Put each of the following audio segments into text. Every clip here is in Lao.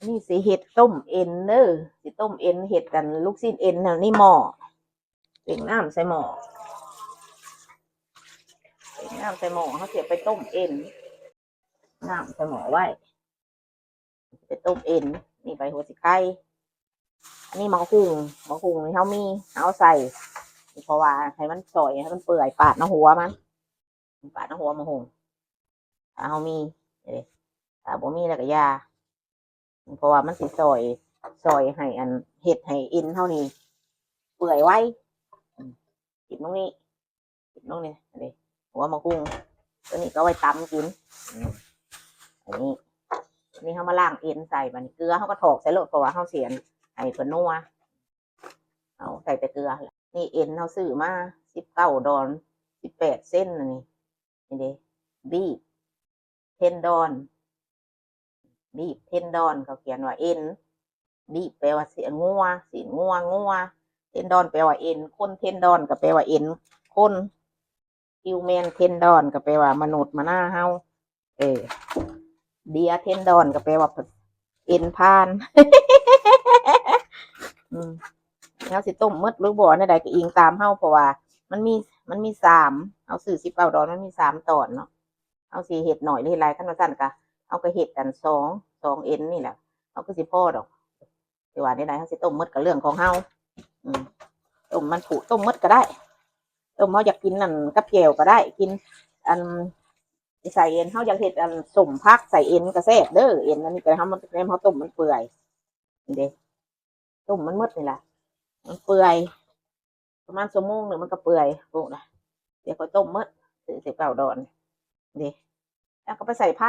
ນີ້ຊິເຮັດຕົ້ມເອັນເດີ ຊິຕົ້ມເອັນ ເຮັດອັນລູກຊີ້ນເອັນຫັ້ນ. ນີ້ໝໍ້ ເປັນນ້ຳໃສ່ໝໍ້ ເປັນນ້ຳໃສ່ໝໍ້ ເຮົາຊິເອົາໄປຕົ້ມເອັນ ນ້ຳໃສ່ໝໍ້ໄວ້ ໄປຕົ້ມເອັນ. ນີ້ໃບຫົວສີໄຄ ອັນນີ້ໝາກຫຸ່ງ ໝາກຫຸ່ງນີ້ເຮົາມີ ເຮົາເອົາໃສ່ ເພາະວ່າໃຫ້ມັນຊອຍ ໃຫ້ມັນເປື່ອຍ ປາດເອົາຫົວມັນ ປາດເອົາຫົວໝາກຫຸ່ງ ຖ້າເຮົາມີເດ້ ຖ້າບໍ່ມີແລ້ວກໍຢ່າ ເພາະວ່າມັນຊິຊອຍ ຊອຍໃຫ້ອັນ ເຮັດໃຫ້ເອັນເຮົານີ້ເປື່ອຍໄວ. ອືມ ກິນຕົງນີ້ ກິນຕົງນີ້ ອັນນີ້ ຫົວໝາກຫຸ່ງ ຕົວນີ້ກໍເອົາໄວ້ຕຳກິນ. ອືມ ອັນນີ້ ອັນນີ້ເຮົາມາລ້າງເອັນໃສ່ ບາດນີ້ເກືອເຮົາກໍຖອກໃສ່ໂລດ ເພາະວ່າເຮົາຊິອັນ ໃຫ້ເພິ່ນນົວ ເອົາໃສ່ແຕ່ເກືອ. ນີ້ເອັນເຮົາຊື້ມາ ສິບເກົ້າດອນ ສິບແປດເຊັນ ອັນນີ້ ນີ້ເດ້ beef tendon beef tendon ເຂົາຂຽນວ່າເອັນ beef ແປວ່າຊີ້ນງົວ ຊີ້ນງົວ ງົວ tendon ແປວ່າເອັນ ຄົນ tendon ກໍແປວ່າເອັນຄົນ human tendon ກໍແປວ່າມະນຸດມະນາເຮົາ. ເອີ deer tendon ກໍແປວ່າເອັນພານ. ອືມ ເຮົາຊິຕົ້ມໝົດຫຼືບໍ່ ແນວໃດກໍອີງຕາມເຮົາ ເພາະວ່າມັນມີ ມັນມີສາມ ເຮົາຊື້ສິບເກົ້າດອນ ມັນມີສາມຕອນເນາະ. ເຮົາຊິເຮັດໜ້ອຍຫຼືເຮັດຫຼາຍ ຄັນວ່າຊັ້ນກະ ເຮົາກໍເຮັດອັນສອງ ສອງເອັນນີ້ແຫຼະ ເຮົາກໍຊິພໍດອກ. ຊິວ່າແນວໃດ ເຮົາຊິຕົ້ມໝົດກໍເລື່ອງຂອງເຮົາ. ອືມ ຕົ້ມມັນຜຸ ຕົ້ມໝົດກໍໄດ້ ຕົ້ມເຮົາຢາກກິນນັ້ນກັບແຈ່ວກໍໄດ້ ກິນອັນ ໃສ່ເອັນ ເຮົາຢາກເຮັດອັນສົ້ມຜັກໃສ່ເອັນກໍແຊບເດີ. ເອັນອັນນີ້ກໍເຮົາ ມັນ ແນມເຮົາຕົ້ມມັນເປື່ອຍ ນີ້ເດ້ ຕົ້ມມັນໝົດນີ້ລະ ມັນເປື່ອຍ ປະມານຊົ່ວໂມງໜຶ່ງມັນກໍເປື່ອຍພຸ້ນນະ. ດຽວຂ້ອຍຕົ້ມໝົດ ສິບເກົ້າດອນເດ້ ແລ້ວກໍໄປໃສ່ໄຟ.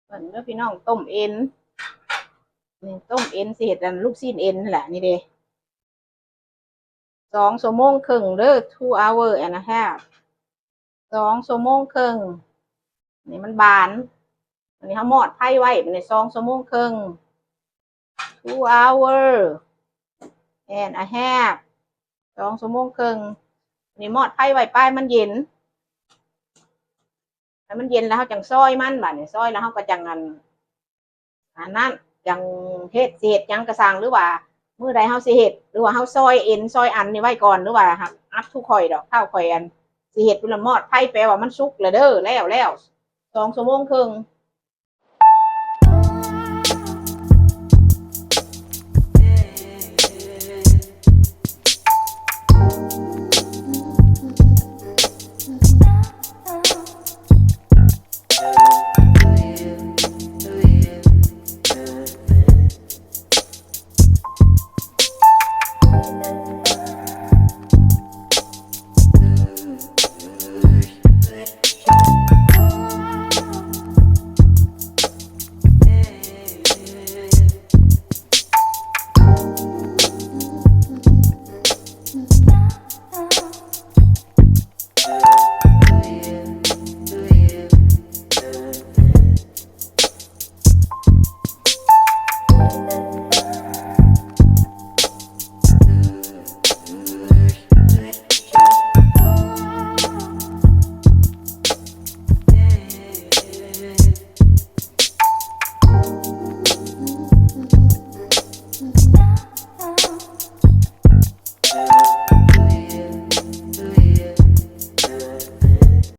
ເບິ່ງເດີພີ່ນ້ອງ ຕົ້ມເອັນ ນີ້ຕົ້ມເອັນ ຊິເຮັດອັນລູກຊີ້ນເອັນຫັ້ນແຫຼະ ນີ້ເດ້ ສອງຊົ່ວໂມງເຄິ່ງເດີ two hour and a half ສອງຊົ່ວໂມງເຄິ່ງ ນີ້ມັນບານ. ອັນນີ້ເຮົາມອດໄຟໄວ້ ບັດນີ້ສອງຊົ່ວໂມງເຄິ່ງ two hour and a half ສອງຊົ່ວໂມງເຄິ່ງ. ນີ້ມອດໄຟໄວ້ ປາຍມັນເຢັນ ໃຫ້ມັນເຢັນແລ້ວເຮົາຈັ່ງຊອຍມັນ. ບາດນີ້ຊອຍແລ້ວເຮົາກໍຈັ່ງອັນ ອັນນັ້ນຈັ່ງເຮັດ ຊິເຮັດຫຍັງກໍຊ່າງ ຫຼືວ່າມື້ໃດເຮົາຊິເຮັດ ຫຼືວ່າເຮົາຊອຍເອັນຊອຍອັນນີ້ໄວ້ກ່ອນ ຫຼືວ່າ up to ຂ້ອຍດອກ ຖ້າຂ້ອຍອັນຊິເຮັດພຸ້ນລະ ມອດໄຟແປວ່າມັນສຸກແລ້ວເດີ ແລ້ວ ແລ້ວ ສອງຊົ່ວໂມງເຄິ່ງ